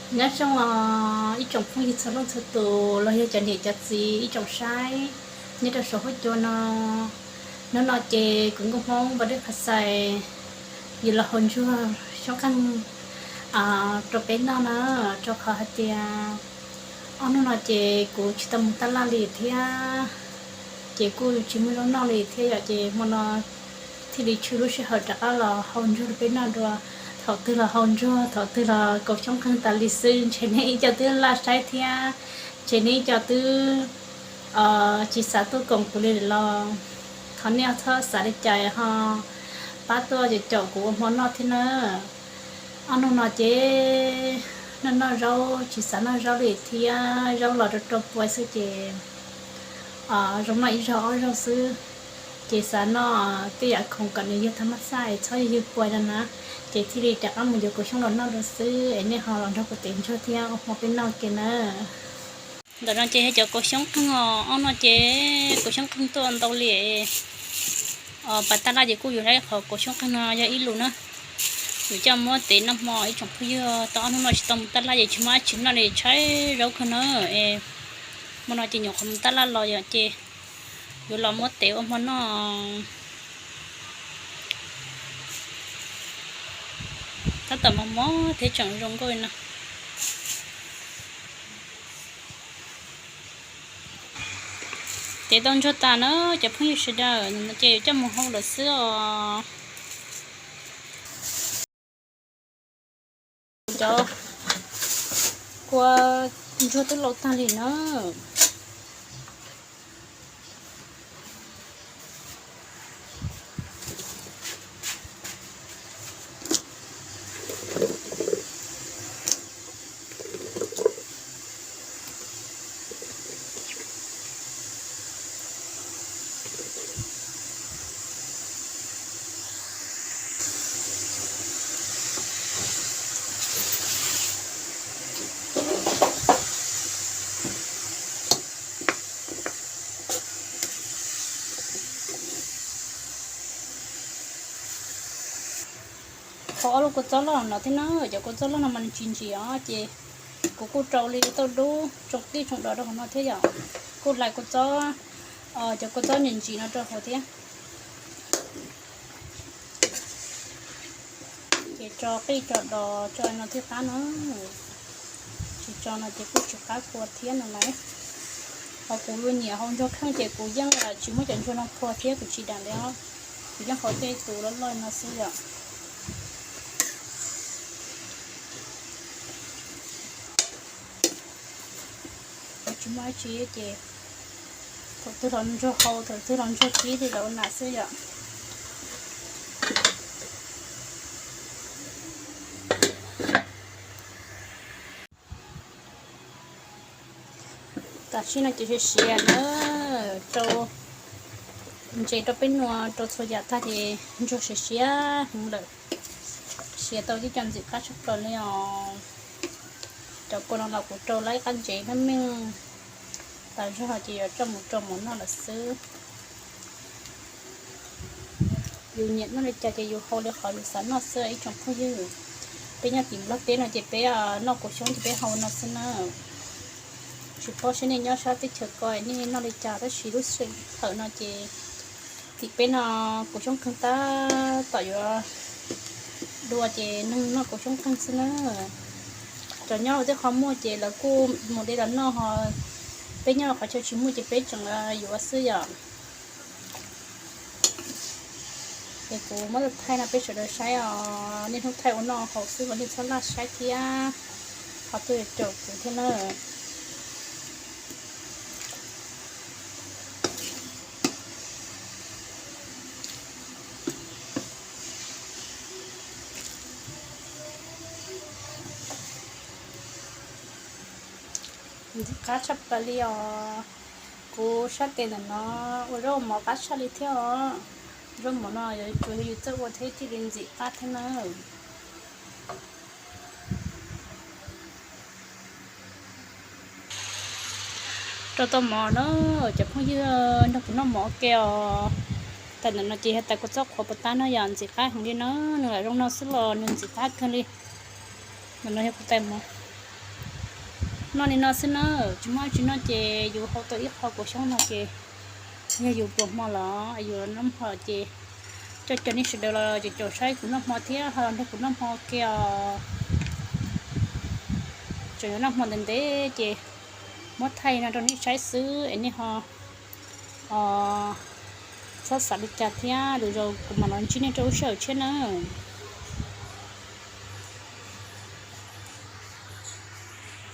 Nyob zoo os ib tsoom phooj ywg txhua leej txhua tus los yog cov niam cov txiv ib tsoom saib nyob rau saum huab cua no. Hnub no ces kuv nkauj Hmoob Vaj Dej Qhas Xais yuav los hau ntsuag xyoob qeeg rau peb noj na, rau qhov hais tias ob hnub no ces kuv tsis tau mus tab laj li thiab, ces kuj tsis muaj zaub noj li thiab yom, ces hmo no thiaj li tshuj lub sij hawm rov qab los hau ntsuag rau peb noj dua. Thaum twg los hau ntsuag, thaum twg los kaus xyoob qeeg tas li xwb, ntshe nej ib co twb laj saib thiab, ntshe nej ib co twb tsis xav tuaj koom kuv li los thov nej txhob xav li cas ho pab tuaj caum kuv ua hmo noj thiab na. Ob hnub no ces noj noj zaub tsis xav noj zaub li thiab, zaub los rau rau pua xwb ces zoo noj ib zaug ob zaug xwb, ces xav noj tej yam khoom kom nws yog thas mas xaj txhob yog yog pua no na, ces thiaj li rov qab mus yuav kaus xyoob los noj dua xwb es nej ho los nrog kuv tev ntsuag thiab ua hmo peb noj ke na. Ntawm no ces yog cov kaus xyoob qeeg os, ob no ces kaus xyoob qeeg tuaj ntau li. Pas tab laj ces kuj yuav laib qhov kaus xyoob qeeg no yog ib lus na, yuav coj muab tev noj hmo ib tsoom phooj ywg. Tau ob hnub no tsis tau mus tab laj ces tsis muaj dab tsi noj li, tshaib zaub kawg na. Hmo no ces nyuam qhuav mus tab laj los yom, ces yuav los muab tev ua hmo noj. Tab tom mos mos thiab tseem zoo nkauj li no. Tev tau ntsuag tas na cov phooj ywg sawv daws, ces yuav coj mus hau lawm xwb os. Cov kua ntsuag twb lau tag li na. Qhov ob lub kua txob loj no thiab na, cov kua txob loj no mas nws tsis ntsim os, ces kuv kuj rau li tauj dub tsoo qij tsoo dos rau hauv no thiab yom. Kuj hlais kua txob, cov kua txob ntsim ntsim no rau hauv thiab. Ces tso qij tso dos tso no thiaj qab no, tsis tso no ces kuj tsis qab kua thiab no lawm. Ho kuv nyiam hau ntsuag kheej ces kuv yeej tsis muab cov ntsuag no phua thiab kuv tsis dam li os. Kuv yeej hau tej tus loj loj no xwb yom. Tsis muaj dab tsi ces thaum twg los ntsuag hau, thaum twg los ntsuag kib li lawv ua nas xwb yom. Tam sim no ces siav siav na, rau ntses rau peb nua rau txhua yam tag ces ntsuag siav siav heev lawm. Siav tau tib co ntxim qab tshaj plaws li os. Cov kua no los kuv rau laib qab ntses meej meej tas zog ces yuav coj mus rau mov noj lawm xwb. Yus nyiam noj li cas ces yus hau li qhov yus xav noj xwb ib tsoom phooj ywg. Peb nyob tim Nplog teb no ces peb noj kaus xyoob ces peb hau no xwb na. Tsis paub seb nej nyob sab teb chaws ko nej noj li cas tab sis lub sij hawm no ces tim peb no kaus xyoob qeeg tab tom yuav dua ces neeg noj kaus xyoob qeeg xwb na. Cov nyob lawv tej qhov muaj ces lawv kuj mus de los noj ho peb nyob qhov chaw tsis muaj ces peb tseem yuav xwb yom. Ces kuv muab thaij no peb sawv daws saib os, niaj hnub thaij ua noj haus xwb los nej txhob laj saib thiab, qhov twg caum kuv thiab na. Ntxim qab tshaj plaws li os. Kuv sab tes ntawm no ua zaub mov qab tshaj li thiab os. Zaub mov no yuav tsuas yog yus txawj ua thiab thiaj li ntxim qab thiab na. Rau tau mov na, cov phooj ywg nrog kuv noj mov ua ke os. Tais ntawm no ces yog tais kua txob qhuav puas tab no yom, ntxim qab heev li na, nws lam zoo no xwb los nws ntxim qab kawg li. Ntawm no yog kuv tais mov. Noj li no xwb na, tsis muaj tsis noj ces yus hau tau ib qho kuv xyoob no ces yog yus pluas hmo los yus noj hmo ces coj cov nej sawv daws los caum saib kuv noj hmo thiab ho los nrog kuv noj hmo ke os. Tseem yuav noj hmo ntev ntev ces muab thaij no rau nej saib xwb es nej ho txhob xav li cas thiab, lwm zaus kuv mam los ntsib nej rau lub sij hawm tshiab nawb.